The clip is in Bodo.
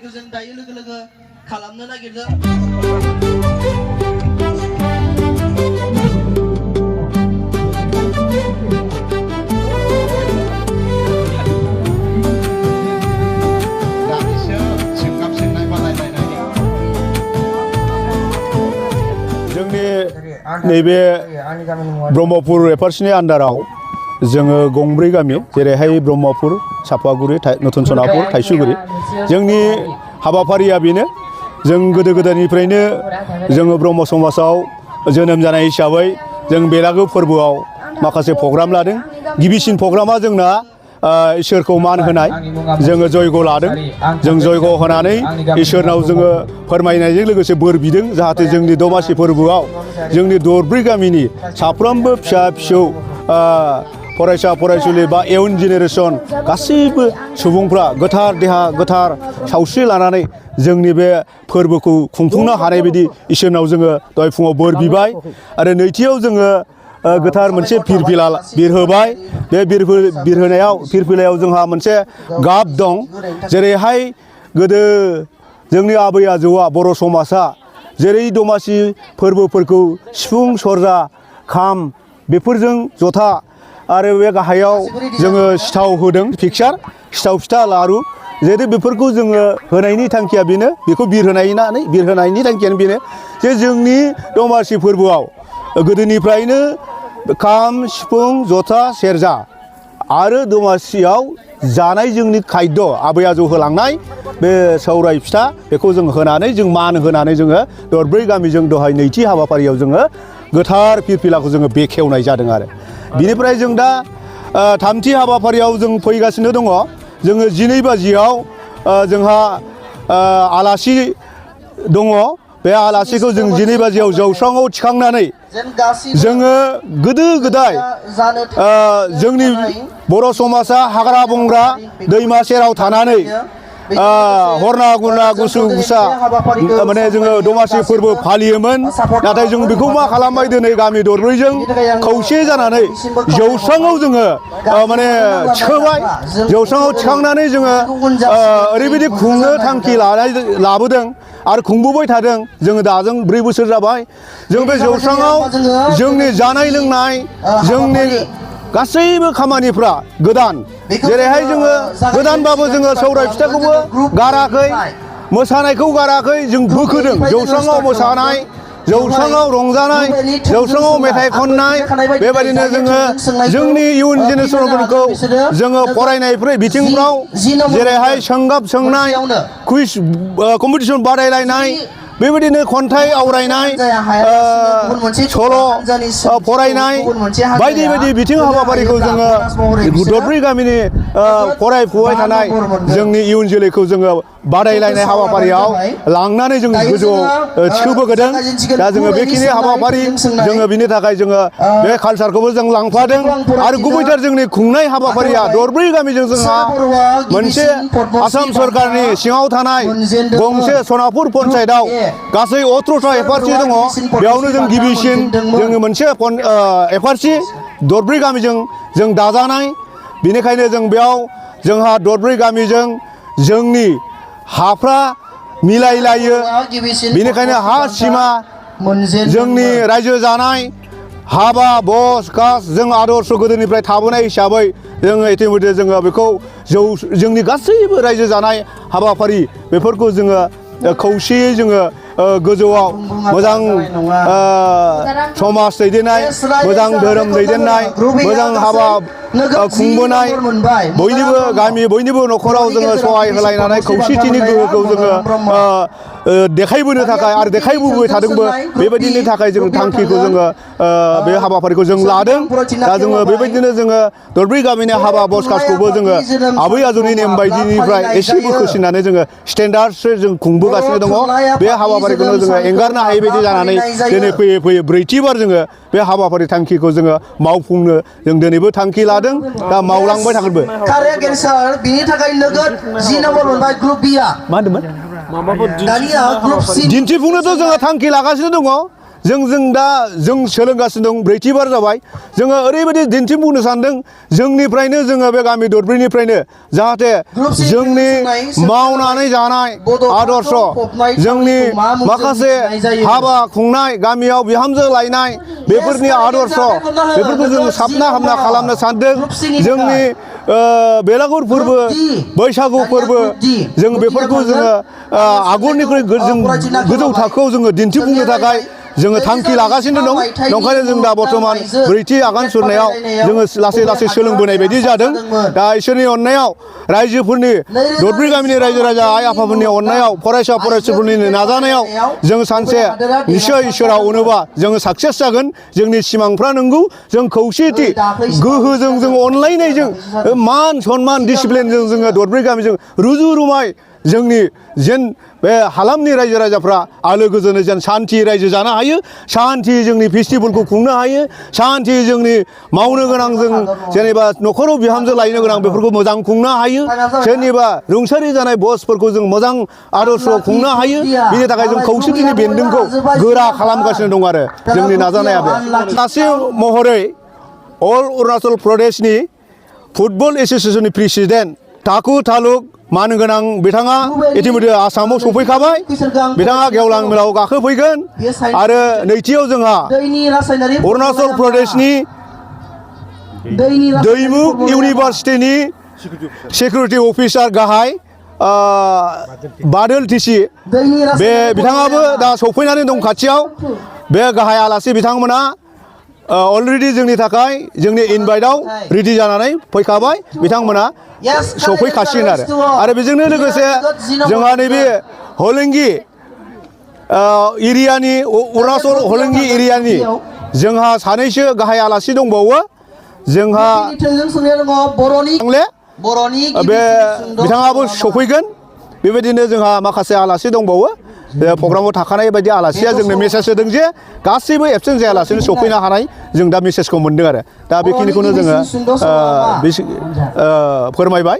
हाबाफारिखौ जों दायो लोगो लोगो खालामनो नागिरदों। जोंनि नैबे ब्रह्मपुर एफआरसिनि आन्दाराव जोङो गंब्रै गामि जेरैहाय ब्रह्मपुर सापागुरि नतुन सनापुर थाइसुगुरि जोंनि हाबाफारिया बेनो जों गोदो गोदायनिफ्रायनो जोङो ब्रह्म समाजाव जोनोम जानाय हिसाबै जों बेलागु फोरबोआव माखासे प्रग्राम लादों। गिबिसिन प्रग्रामा जोंना इसोरखौ मान होनाय जोङो जयग लादों। जों जयग होनानै इसोरनाव जोङो फोरमायनायजों लोगोसे बोर बिदों जाहाथे जोंनि दमासि फोरबोआव जोंनि दरब्रै गामिनि साफ्रोमबो फिसा फिसौ फरायसा फरायसुलि बा इयुन जेनेरेसन गासैबो सुबुंफ्रा गोथार देहा गोथार सावस्रि लानानै जोंनि बे फोरबोखौ खुंफुंनो हानाय बायदि इसोरनाव जोङो दहाय फुङाव बोर बिबाय आरो नैथियाव जोङो गोथार मोनसे फिरफिला बिरहोबाय। बे फिरफिलायाव जोंहा मोनसे गाब दं जेरैहाय गोदो जोंनि आबै आजौआ बर' समाजा जेरै दमासि फोरबोफोरखौ सिफुं सेरजा खाम बेफोरजों जथा आरो बे गाहायाव जोङो सिथाव होदों पिक्सार सिथाव फिथा लारु जेरै बेफोरखौ जोङो होनायनि थांखिया बेनो बेखौ बिरहोनायनि थांखियानो बेनो जे जोंनि दमासि फोरबोआव गोदोनिफ्रायनो खाम सिफुं जथा सेरजा आरो दमासियाव जानाय जोंनि खायद आबै आजौ होलांनाय बे सौराय फिथा बेखौ जों होनानै जों मान होनानै जोङो दरब्रै गामिजों दहाय नैथि हाबाफारियाव जोङो गोथार फिरफिलाखौ जोङो बेखेवनाय जादों आरो बिनिफ्राय जों दा थामथि हाबाफारियाव जों फैगासिनो दङ। जोङो 12 बाजियाव जोंहा आलासि दङ। बे आलासिखौ जों 12 बाजियाव जौस्राङाव थिखांनानै जोङो गोदो गोदाय जोंनि बर' समाजा हाग्रा बंग्रा दैमा सेराव थानानै हरना गुरना गुसु गुसा माने जोङो दमासि फोरबो फालियोमोन। नाथाय जों बेखौ मा खालामबाय दिनै गामि दरब्रैजों खौसे जानानै जौस्राङाव जोङो माने थिखोबाय। जौस्राङाव थिखांनानै जोङो ओरैबायदि खुंनो थांखि लाबोदों आरो खुंबोबाय थादों। जोङो दाजों 4 बोसोर जाबाय। जों बे जौस्राङाव जोंनि जानाय लोंनाय जोंनि गासैबो खामानिफ्रा गोदान जेरैहाय जोङो गोदानबाबो जोङो सौराय फिथाखौबो गाराखै मोसानायखौ गाराखै जों बोखोदों। जौस्राङाव मोसानाय जौस्राङाव रंजानाय जौस्राङाव मेथाइ खननाय बेबायदिनो जोङो जोंनि इयुन जेनेरेसनफोरखौ जोङो फरायनाय बिथिंफ्राव जेरैहाय सोंगाब सोंनाय कुइज कम्पिटिसन बादायलायनाय बेबायदिनो खन्थाइ आवरायनाय सल' फरायनाय बायदि बायदि बिथिं हाबाफारिखौ जोङो दरब्रै गामिनि फरायफुबाय थानाय जोंनि इयुन जोलैखौ जोङो बादायलायनाय हाबाफारियाव लांनानै जों गोजौआव थिखोबोदों। दा जोङो बेखिनि हाबाफारि जोङो बिनि थाखाय जोङो बे कालसारखौबो जों लांफादों आरो गुबैथार जोंनि खुंनाय हाबाफारिया दरब्रै गामिजों जोंहा मोनसे आसाम सरकारनि सिङाव थानाय गंसे सनापुर पन्सायतआव गासै 18टा एफआरसि दङ। बेयावनो जों गिबिसिन जोङो मोनसे एफआरसि दरब्रै गामिजों जों दाजानाय। बेनिखायनो जों बेयाव जोंहा दरब्रै गामिजों जोंनि हाफ्रा मिलायलायो। बेनिखायनो हा सिमा जोंनि रायजो जानाय हाबा बस कास जों आदर्श गोदोनिफ्राय थाबोनाय हिसाबै जोङो इतिमধ্যे जोङो बेखौ जोंनि गासैबो रायजो जानाय हाबाफारि बेफोरखौ जोङो खौसेयै जोङो गोजौआव मोजां समाज दैदेननाय मोजां धोरोम दैदेननाय मोजां हाबा खुंबोनाय बयनिबो गामि बयनिबो न'खराव जोङो सहाय होलायनानै खौसेथिनि गोहोखौ जोङो देखायबोनो थाखाय आरो देखायबोबाय थादोंबो। बेबायदिनि थाखाय जों थांखिखौ जोङो बे हाबाफारिखौ जों लादों। दा जोङो बेबायदिनो जोङो दरब्रै गामिनि हाबा बस कासखौबो जोङो आबै आजौनि नेम बायदिनिफ्राय एसे बोखोसिननानै जोङो स्टेन्डार्डसो जों खुंबोगासिनो दङ। बे हाबाफारिखौनो जोङो एंगारनो हायै बायदि जानानै दिनै फैयै फैयै 4थि बार जोङो बे हाबाफारि थांखिखौ जोङो मावफुंनो जों दिनैबो थांखि लादों। दा मावलांबाय थागोनबो। बिनि थाखाय नोगोद 10 नम्बर मोनबाय ग्रुप बि आ। मा होनदोंमोन? दिन्थिफुंनोथ' जोङो थांखि लागासिनो दङ। जों सोलोंगासिनो दं 4थि बार जाबाय जोङो ओरैबायदि दिन्थिफुंनो सानदों जोंनिफ्रायनो जोङो बे गामि दरब्रैनिफ्रायनो जाहाथे जोंनि मावनानै जानाय आदर्श जोंनि माखासे हाबा खुंनाय गामियाव बिहामजो लायनाय बेफोरनि आदर्श बेफोरखौ जों साबना हामना खालामनो सानदों जोंनि बेलागुर फोरबो बैसागु फोरबो जों बेफोरखौ जोङो आगुनिख्रुइ जों गोजौ थाखोआव जोङो दिन्थिफुंनो थाखाय जोङो थांखि लागासिनो दं नंखायनो जों दा बर्थमान 4थि आगान सुरनायाव जोङो लासै लासै सोलोंबोनाय बायदि जादों दा इसोरनि अननायाव रायजोफोरनि दरब्रै गामिनि रायजो राजा आइ आफाफोरनि अननायाव फरायसा फरायसुलिफोरनि नाजानायाव जों सानसे निस्सय इसोरा अनोबा जोङो साक्सेस जागोन जोंनि सिमांफ्रा नंगौ जों खौसेथि गोहोजों जों अनलायनायजों मान सनमान डिसिप्लिनजों जोङो दरब्रै गामिजों रुजु रुमाय जोंनि जेन बे हालामनि रायजो राजाफ्रा आलो गोजोनै जेन सान्थि रायजो जानो हायो सान्थि जोंनि फेस्टिभेलखौ खुंनो हायो सान्थि जोंनि मावनो गोनां जों जेनेबा न'खराव बिहामजो लायनो गोनां बेफोरखौ मोजां खुंनो हायो सोरनिबा रुंसारि जानाय बसफोरखौ जों मोजां आदर्श खुंनो हायो बिनि थाखाय जों खौसेथिनि बेन्दोंखौ गोरा खालामगासिनो दं आरो जोंनि नाजानाया बे सासे महरै अल अरुणाचल प्रदेशनि फुटबल एस'सिएशननि प्रेसिडेन्ट थाखु तालुक मानगोनां बिथाङा इतिमध्य आसामाव सफैखाबाय बिथाङा गेवलां मेलाव गाखोफैगोन आरो नैथियाव जोंहा अरुणाचल प्रदेशनि दैमुक इउनिभारसिटिनि सिकिउरिटि अफिसार गाहाय बादोल टिसि बे बिथाङाबो दा सफैनानै दं खाथियाव बे गाहाय आलासि बिथांमोना अलरेडि जोंनि थाखाय जोंनि इनभाइटआव रेडि जानानै फैखाबाय बिथांमोना सफैखासिगोन आरो बेजोंनो लोगोसे जोंहा नैबे हलेंगि एरियानि अरुणाचल हलेंगि एरियानि जोंहा सानैसो गाहाय आलासि दंबावो जोंहा बे बिथाङाबो सफैगोन बेबायदिनो जोंहा माखासे आलासि दंबावो बे प्रग्रामाव थाखानाय बायदि आलासिया जोंनो मेसेज होदों जे गासैबो एबसेन्ट जायालासेनो सफैनो हानाय जों दा मेसेजखौ मोन्दों आरो दा बेखिनिखौनो जोङो फोरमायबाय